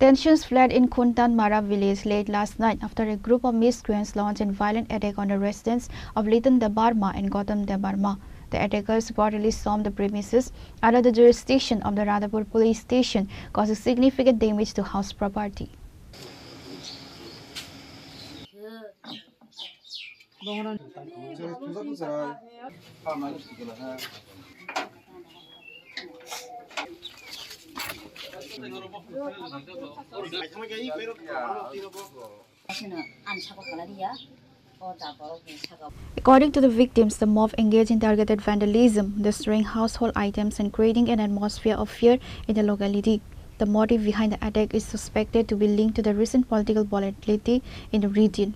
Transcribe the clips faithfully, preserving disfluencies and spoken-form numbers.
Tensions flared in Khuntan Mara village late last night after a group of miscreants launched a violent attack on the residence of Litan Debbarma and Gautam Debbarma. The attackers reportedly stormed the premises under the jurisdiction of the Radhapur police station, causing significant damage to house property. According to the victims, the mob engaged in targeted vandalism, destroying household items and creating an atmosphere of fear in the locality. The motive behind the attack is suspected to be linked to the recent political volatility in the region.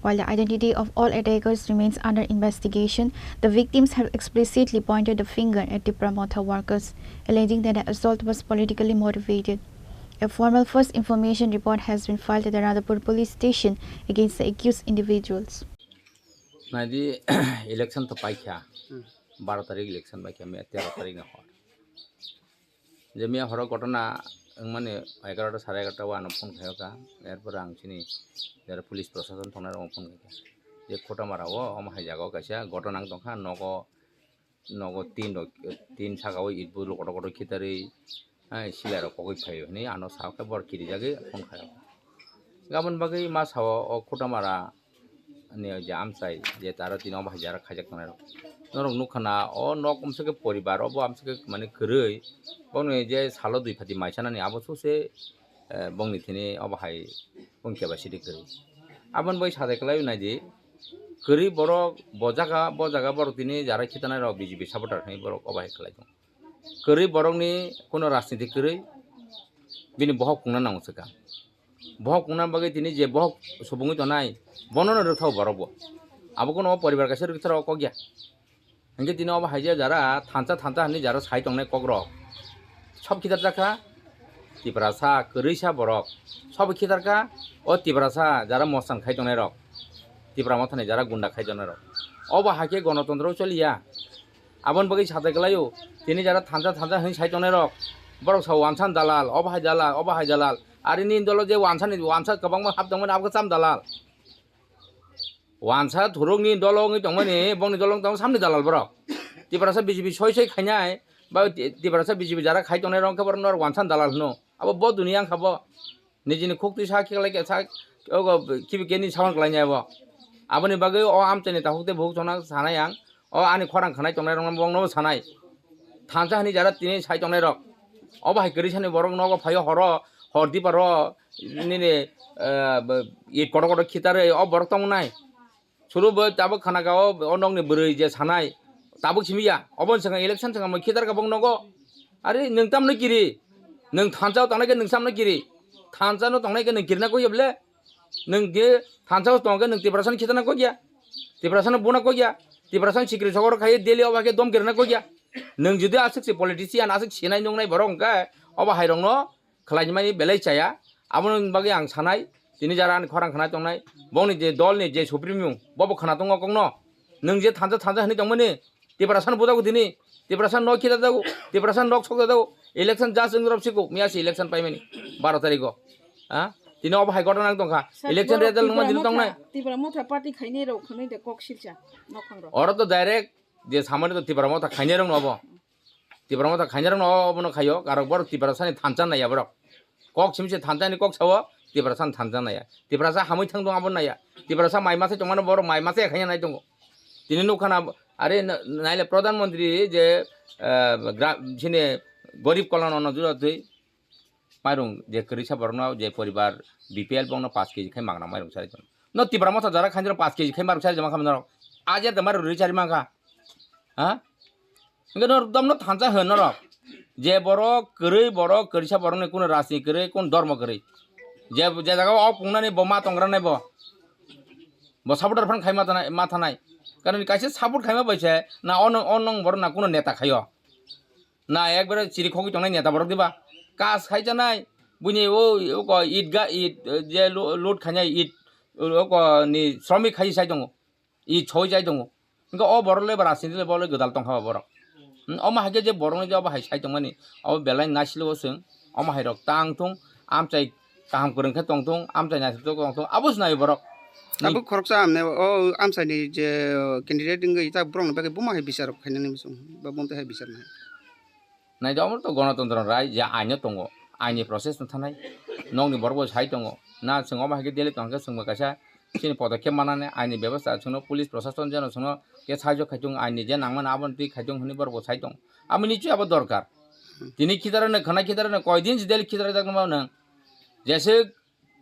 While the identity of all attackers remains under investigation, the victims have explicitly pointed the finger at Tipra Motha workers, alleging that the assault was politically motivated. A formal first information report has been filed at the Radhapur police station against the accused individuals. Naidi, election to paikha. Hmm. Baro tarik election paikha, me tero tarik na hor. Je miya horo ghotona wngmani egarota, sare egarota o ano phone khaio ka, erpore ang chini jara police prosason tongnai rokno phone khaikha. Je Khotamara o omo hai jaga o kaisa ghotona wng tongkha, nogo, nogo tin rok, tin saka o itbul kotor kotor khitarwi, hai silai rok kogwi phaio hinwi ano sakhe bor kirijagwi phone khaio. Gabon bagwi ma sao o Khotamara ni je amchai je taro tini obo hai jara khaijak tongnai rok. Norok nukha na o nok umsake poribar obo amsake mane kwrwi boni je salo dui phati mai sanani abo sose, eh, bongni thini obo hai bong capacity kwrwi. Aboni bai sajai kwlai naidi kwrwi borok bo jaga bo jaga borok tini jara khitanai rok B J P supporter hinwi borok obo hai kwlai tong. Kwrwi borokni kuno rajniti kwrwi bini bohok pungna nango swkang. Bohok pungna bagwi tini je bohok subungwi tonai, bonono rwkthao borokbo. Abo kuno o poribar kaisa rwktharo o kok ya. Hinkhe tini obo hai je jara thansa thansa hinwi jara sai tongnai kokrok. Sob khitarjakha Tiprasa kwrwisa borok. Sob khitarkha o Tiprasa jara mosan khai tongnai rok. Tipra mothani jara gunda khai tongnai rok. Obo hai khe gonotontro choliya. Aboni bagwi sajai kwlaio, tini jara thansa thansa hinwi sai tongnai rok. Borok sao wansan dalal, obo hai dalal, obo hai dalal. Ari nini dolo je wansani, wansa kwbangma hap tongmani abo khe cham dalal. Wansa thurukni dolo wngwi tongmani, bongni dolo wngwi tongmani samni dalal borok. Tiprasa B J P soi soi khainai, ba Ti-, Tiprasa B J P jara khai tongnai rok khe borok norok wansan dalal hwno. Abo bo duniya wngkha bo. Nijini khuktwi sa khe lai khe sa, ogo kibi keni saman kwlainai abo. Aboni bagwi o amchaini takhuk tei bukhuk chongna sanai ang. O ani khorang khanai tongnai rokno bongno sanai. Thansa hinwi jara tini sai tongnai rok. Obo hai kwrwi sani borok nogo phaio horo, hor diparo nini, eh, bo-, it kotor kotor khitarwi o borok tongnai. Suru bo tabuk khana ka o, o nokni bwrwi je sanai, tabuk simi ya, obo swkang election swkang mo khitar ka bong nogo. Are nwng tamno kiri, nwng thansa o tongnai khe nwng samno kiri, thansa no tongnai khe nwng kirina koi ya bole, nwng je thansa o tong khe nwng Tiprasa ni khitarna koi ya, Tiprasa no buna koi ya, Tiprasa ni sikri sogoro khai daily obo khe dom kirina koi ya, nwng jodi aswk se politician aswk sinai nungnai borok hwnkhe obo hai rok no khlaimani belai chaya. Aboni bagwi ang sanai, tini jara ani khorang khna tongnai, bongni je dolni je supreme, bobo khna tongo kokno. Nwng je thansa thansa hinwi tongmani, Tiprasano bujago tini, Tiprasano nok khijajago, Tiprasano nok sokjajago, election just wng rw siko, miya se election paimani, baro tarikgo. Ha? Tini obo hai ghotona wng tongkha, election result wngma dili tongnai. Tipra Motha party khainai rok khwnwi de kok silcha, nokhang rok. Oro to direct je samani to Tipra Motha khainai rokno obo. Tipra Motha khainai rokno obono khaio, karok borok Tiprasani thansa naiya borok. Kok simi se thansa ni kok sao, Tiprasani thansa naiya. Tiprasa hamwi thang tong abo naiya. Tiprasa mai masa tongmano borok mai masa khaina nai tongo. Tini nukha na, are na-, naile Pradhan Mantri je, eh, gra-, sini Garib Kalyan Anna Yojana twi mairung je kwrwisa borokno je poribar B P L bongno paanch K G khai magna mairung chari tong. No Tipra Motha jara khainai rok paanch K G khai mairung chari tong kha norok. Ajer de mairung rwi chari mankha. Ha? Hingke norok domno thansa hwn norok. Je borok kwrwi borok kwrwisa borokni kuno rajni kwrwi, kuno dhormo kwrwi. Je, je jaga o pungnani bo ma tongra nai bo. Bo supporter phan khai ma thanai, ma thanai. Karon kaisa support khaima bai se na ono, ono borok na kuno neta khaio. Na ekbare chiri khogwi tongnai neta borok diba. Kas khai chanai. Buini o, o ko it ga, it, eh, je lo-, load khainai it, o ko ni sromik khai sai tongo. I choi jai tongo. Hingke o borok le ba rajniti le bo le gwdal tongkha ba borok. Hmm, omo hai khe je borok ni je obo hai sai tongmani, obo belai naisilo o chwng, omo hai rok tang thung, amchai kaham kwrwng khe tongthung, amchai naisingthogo tongthung, abo se nai borok. Tabuk khoroksa amne o amchaini je candidate wngwi ta borokni bagwi buma hai bichar khainani muchung ba bonte hai bichar nai. Naidi, omo to gonotontro rai je aino tongo, aini process no thanai, nokni borok bo sai tongo, na chwng omo hai khe Delhi tongkhe chwngbo kaisa chini podokhe manani aini bebostha chwngno police prosason jeno chwngno khe sahajyo khaitung, aini je nangmani aboni twi khaitung hwnwi borok bo sai tongo. Abo nichoi abo dorkar. Tini khitarano khwnai khitarano koidin si Delhi khitarajakno mano. Jeswk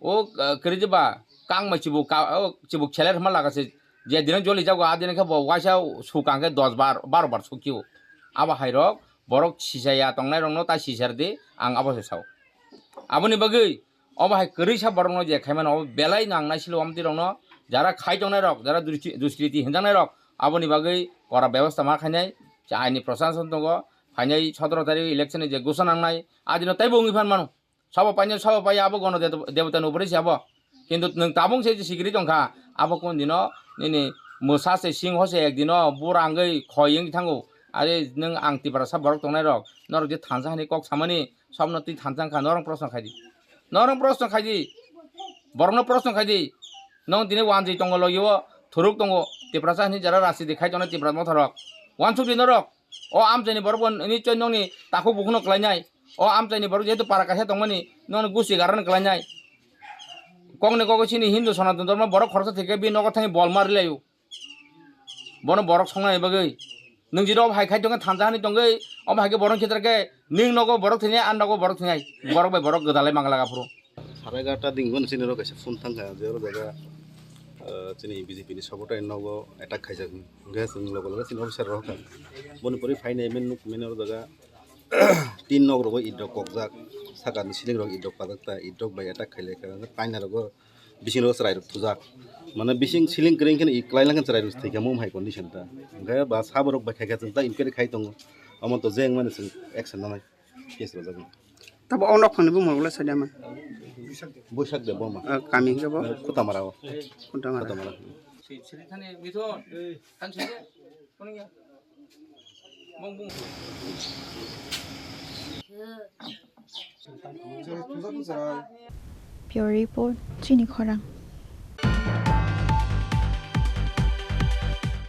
o, ah, kwrwi ba kangma chibuk ka-, o chibuk seler hwnma laga se je dino joli jago a dino khe bo waisa sukang khe dos bar, baro bar sukio. Abo hai rok borok sisaya tongnai rokno ta sisar di, ang abo se sao. Aboni bagwi obo hai kwrwi sa borokno je khaimano obo belai nang naisilo amtwi rokno, jara khai tongnai rok, jara dusti-, duskriti hinjaknai rok, aboni bagwi kora bebostha ma khainai. Aini prosason tongo, phainai sotoro tarik election ni je gusa nangnai, a dino teibo wngwi phan mano. Sabo painai, sabo pai abo gono debota ni upore se abo. Kintu nwng tabung se sikiri tongkha, abo kun dino nini mwsa se singho se ek dino bura wngwi khoi wngwi thango. Are nwng ang Tiprasa borok tongnai rok, norok je thansa hani kok samani, sobno twi thansa wngkha, norok proshno khaidi. Norok proshno khaidi. Borokno proshno khaidi. Nwng tini wanjwi tongo logi o, thuruk tongo, Tiprasa hani jara rajniti khai tongnai Tipra motha rok. Wansuk di norok. O amchaini borok bo nichoi nokni takhuk bukhukno kwlainai. O amchaini borok jehetu para kaisa tongmani, nokni gusti garano kwlainai. Kokni kok chini Hindu Sanatan Dhormo borok khoroksa thwikhe bini nogo thangwi bol ma rwlaio. Bono borok songnani bagwi. Nwng jira obo hai khai tongkhe thansa hani tongwi, omo hai khe borok khitar khe, ning nogo borok thwinai, ang nogo borok thwinai. Borok bai borok gwdalai mangla aphuru. Sarai egarota ding bono chini oro kaisa phone thangkha, je oro jaga, ah, chini B J P ni supporter nogo attack khaijak. Hwnkhe chwng loge loge chini officer rok kha. Boni pore phainai men nuk men oro jaga tin nok rogo it rok kokjak. Sakani ceiling rok it rok pajak ta, it rok bai attack khailai kha. Hwnkhe taina rogo bising rogo chwrai rok thujak. Mane bising ceiling kwrwi khe i kwlai lang khe chwrai rok thwikha mum hai condition ta. Hwnkhe ba sabo rok bai khaikha chwng ta inquiry khai tongo. Omo to je wngmani chwng action nanai. Case rwjak. Tabo o nok phangni bumung le saida man. Buisak de boma. Ah, kami hingke bo? Kutamara o. Kutamara. Kutamara. Pure Report, chini khorang.